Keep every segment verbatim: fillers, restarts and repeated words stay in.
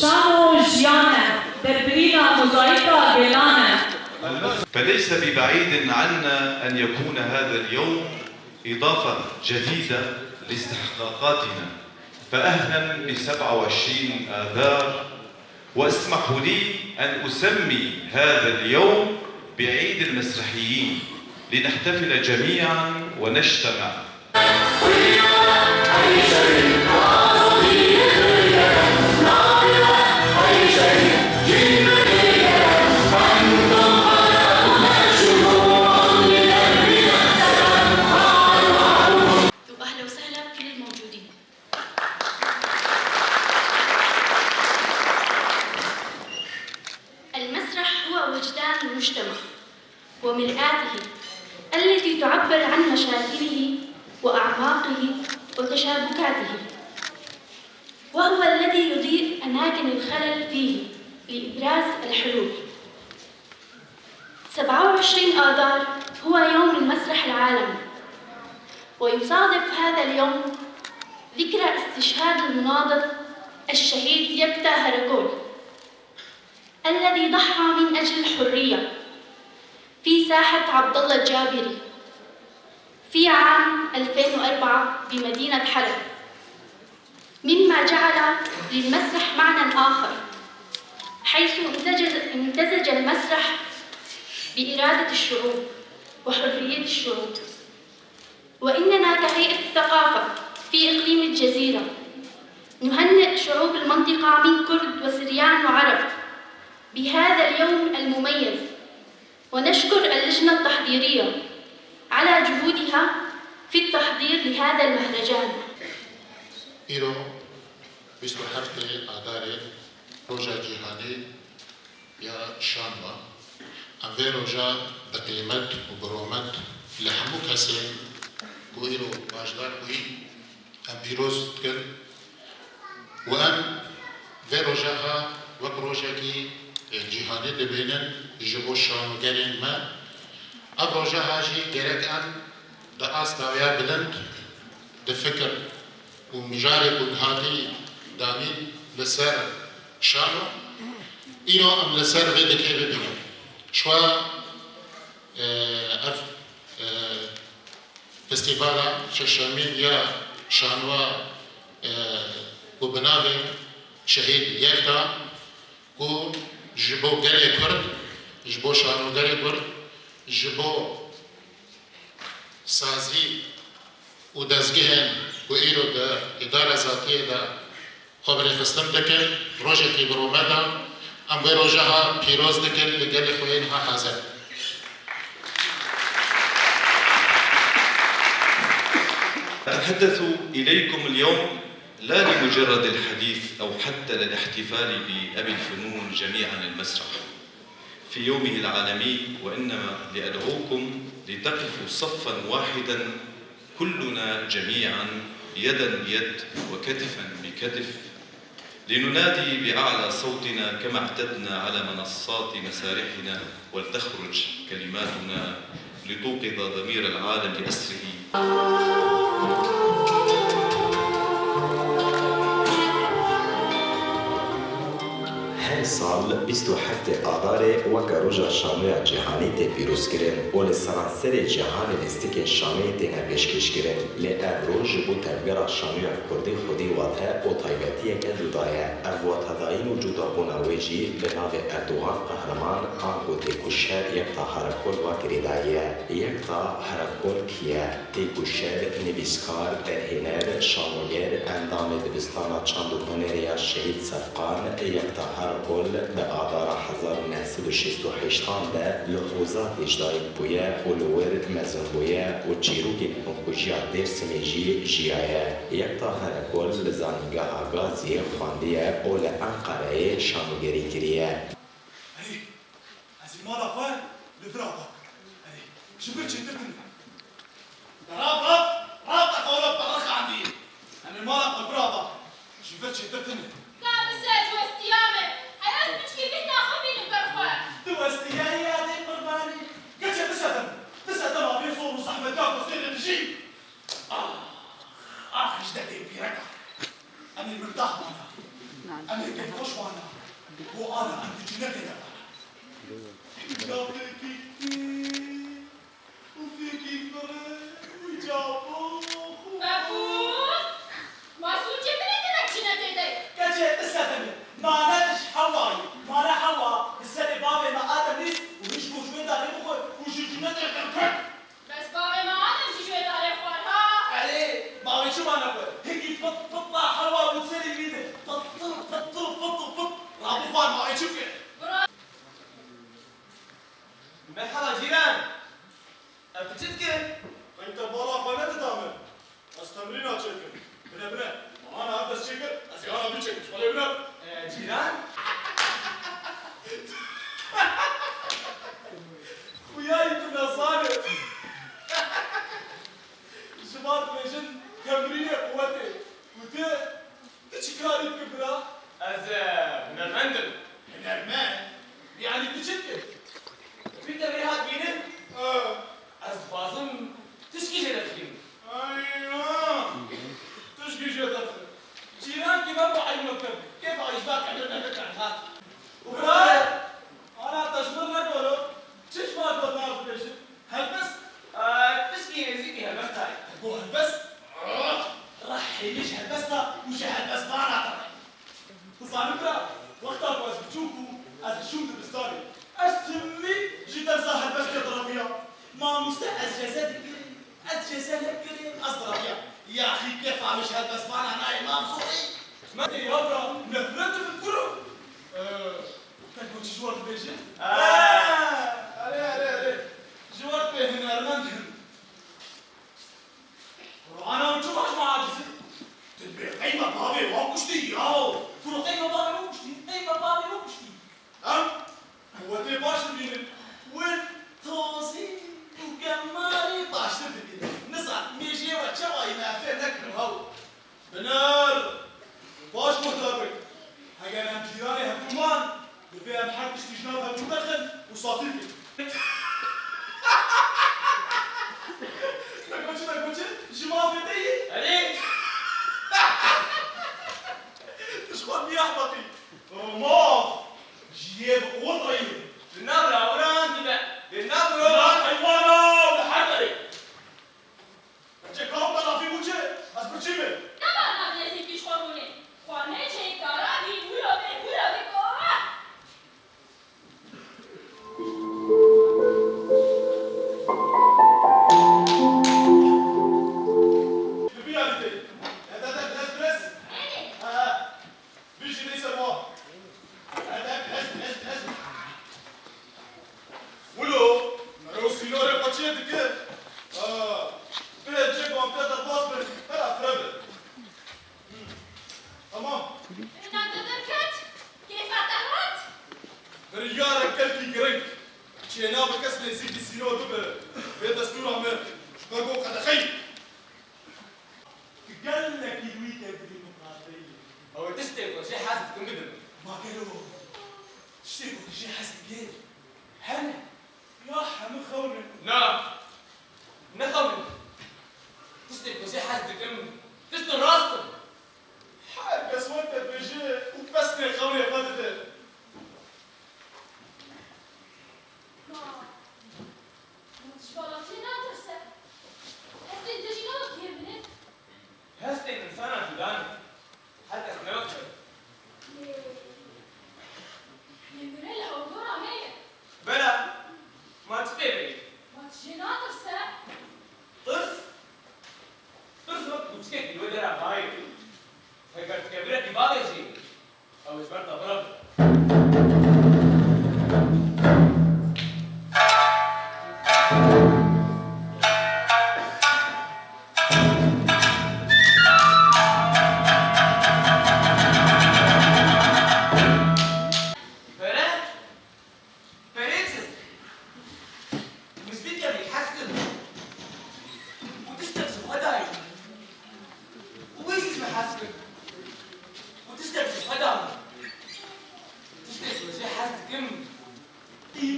Şano jiyan e, derbirîna mozayîka gelan e. فليس ببعيد عنا أن يكون هذا اليوم إضافة جديدة لاستحقاقاتنا، فأهلًا بسبعة وعشرين آذار، واسمحوا لي أن أسمي هذا اليوم بعيد المسرحيين، لنحتفل جميعًا ونجتمع. وأهلا وسهلا بكل الموجودين. المسرح هو وجدان المجتمع ومرآته التي تعبر عن مشاكله وأعماقه وتشابكاته، وهو الذي يضيء أماكن الخلل فيه لإبراز الحلول. سبعة وعشرين آذار هو يوم المسرح العالمي، ويصادف هذا اليوم ذكرى استشهاد المناضل الشهيد يكتا هركول، الذي ضحى من أجل الحرية في ساحة عبد الله الجابري في عام ألفين وأربعة بمدينة حلب، مما جعل للمسرح معنى آخر، حيث امتزج، امتزج المسرح بإرادة الشعوب وحرية الشعوب. وإننا كهيئة الثقافة في إقليم الجزيرة نهنئ شعوب المنطقة من كرد وسريان وعرب بهذا اليوم المميز، ونشكر اللجنة التحضيرية على جهودها في التحضير لهذا المهرجان. Îro bîst û heftê Adarê, roja cîhanî ya şano. Em vê roja bi qîmet û bi romet li hemû kesên ku îro bajdar bûyî em pîroz dikin û em vê roja ha wek rojekî, e, cîhanî dibînin ji bo şanogerên me. Ev roja ha jî gerek em di asta ya bilind, di fikir û mijarê ku hatî danîn li ser şano, îro em li ser vê dikê bibînin. Çwa, e, ev, e, festîvala şeşemîn ya şanoya, e, ku bi navê Şehîd Yekta, ku ji bo gelê Kurd, ji bo şanogerê Kurd, ji bo sazî û dezgehên ku îro di îdara zatiyê de xwe bi rêxistin dikin, rojekî bi rûmet e. Em wê roja ha pîroz dikin li gelê xwe yên ha hazir. أتحدث إليكم اليوم لا لمجرد الحديث أو حتى للاحتفال بأبي الفنون جميعا المسرح في يومه العالمي، وإنما لأدعوكم لتقفوا صفا واحدا كلنا جميعا يدا بيد وكتفا بكتف لننادي بأعلى صوتنا كما اعتدنا على منصات مسارحنا، ولتخرج كلماتنا لتوقظ ضمير العالم بأسره. Her sal bîst û heftê Adarê weke roja şanoya cîhanî tê pîrozkirin û li seranserê cîhanê lîstikên şanoyê têne pêşkêşkirin. Lê ev roj ji bo tevgera şanoya kurdî xwedî wate û taybetiyeke cuda ye. Ev watedayîn û cudabûna wê jî bi navê Erdogan Qehreman ango Têkoşer Yekta Herekol va girêdayî ye. Yekta Herekol kî ye? Têkoşer, nivîskar, derhêner, şanoger, endamê Dibistana Çand û Hunerê ya Şehîd Sefqan, Yekta Herekol bi Adara hezar û neh sed û şêst û heştan de li Xozatê ji dayik bûye û li wir mezin bûye û çîrokên xwekujiya Dêrsimê jî jiyaye. Yekta Herekol li Zanîngeha Gaziyê xwendiye û li Enqereyê şanogerî kiriye. Erê, ez ê mala xwe li vir ava bikim. Erê, ji vir çêtir tune. Rav, rav, rav. Ji vir çêtir tune. Ka bise ez westiya me. Heya ez piçkî bîhna xwe bînim ber xwe. Tu westiya yê adê qurbanî. Keçe bisedim. Bisedim a bê zor û zehmet ya ku sêrê dijî. Ax, ax, ji derdê pîreka. Em ê mirdax bana. Em ê pêxweş bana. Bo ana em di cînetê de bana. Ya pêkî kî. Û fêkî kure. Û çapo. Bebû! Masûm çê min ê tinek cînetê de. Keçê bisedim. Mane ji Hewayî. Mane Hewa. Bi serê bavê me Adem nîst û hişk û ji wê darê bixwe û ji cînetê derket. Bes bavê me Adem jî ji wê darê xwar ha. Erê, ma wê çima nexwar? Hingî pit pit da Hewa bû serê wî de. Pit pit pit pit pit. Rabû xwar ma wê çi bike? Bira. Merhaba cîran. Ev tu çi dikî? Qey te bala xwe nedida min? Ez temrîna çêkim. Bine, bine. Ma ana ev dest çêkir, ez ê ana bî çêkim. Xwelê bine. E, cîran? Xuyayî tu nezanî. Ji van dibêjin temrînê quwetê. Û tu, tu çi karî dikî bira? Ez, e, hunermend im. Hunermend? Yanî tu çi dikî? Vî tevî hat bînin? E. Ez dixwazim tişkî jê derxînim. Ay, ha. Tişkî jê derxînim. Cîrankî me bi eyb me kir. Kêfa îşda qebir me bikir hat. Û bira, ana te ji min re goro. Çi ji me got nav dibêjin? Helbest? Aa, tişkî nêzîkî helbesta ye. Bo helbest? Rehê min ji helbesta û ji helbestvana te re. Dizanim bira, wexta ku ez biçûk bûm, ez diçûm dibistanê. Ez timî ji dersa helbestê direviyam. Mamoste ez ceze dikirim, ez ceze nekirim, ez direviyam. Yaxî kêfa min ji helbestvana nayê mam zorî. Me tê ya bira, nefret dibim kuro. Ee, Te got çi ji we re dibêjin? Aa! Erê, erê, erê. Ji we re pê hunermend in. Qur'ana û çima ji me aciz in? Tu dibê qey me bavê wan kuştî yaw? Kuro qey me bavê wan kuştî? Qey me bavê wan kuştî? Em quwetê baş dibînin. Win tozî û gemarî baştir dibînin. Nizan, mêjiyê we çawa yî me fêr nekirin haw. Biner! Baş guhdar bin. Heger em cîranê hevdû man, divê em her tiştî ji nav hevdû derxin û safî bikin. Te got çi, te got çi? Ji mafê te yî? Erê! Tu ji xwe bî ehmeqî. Maf! Ji yê bi quwet re yî. Di nav lawiran dibe. Di nav mirovan. Di nav heywana û di her derê. Çe kam telafî bû çi? Ez birçî me. Nema nav nêzîkî ji xwe rûnê. Xwarnê çêyî kara bî, wilo bê, wilo bê, oh! Bi vî alî tê. Hede de biraz biraz. Ênê. He he. Vî jî neyse ma. Hede biraz biraz biraz. Wilo, mero sînorê xwe çê dike? Ha, bê cê ku em te derbas bin, hera fire be. Hmm, tamam. Bêhna te derket, kêfa te hat? Biryarek gelkî giring. Çênabe kes nêzîkî sînor bibe. Bê destûra me, ji ber ku qedexeyî. Tu gelekî li wî tevdibî miqateyî. Ew ê tiştê ku jê hez dikim bidim. Ma gelo tiştê ku tu jê hez dikî hene? Ya hemû xewn in? Na, ne xewn in. Tiştê ku jê hez dikim, tiştin rast in. Her kes wek te dibêje û pesnê xewnê xwe dide. Ma, ma tu ji bala çê natirse? Hestên te jî ne wekî hê min in? Hestên insana cuda ne. Her kes ne wek te. Lê, lê mire li hewdora me ye. Bela,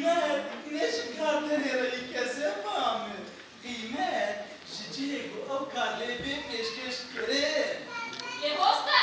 Qîmet ne ji kar tenê re yî kesê fam e. Qîmet ji cihê ku ew kar lê bê pêşkêş kirin. Lê hosta,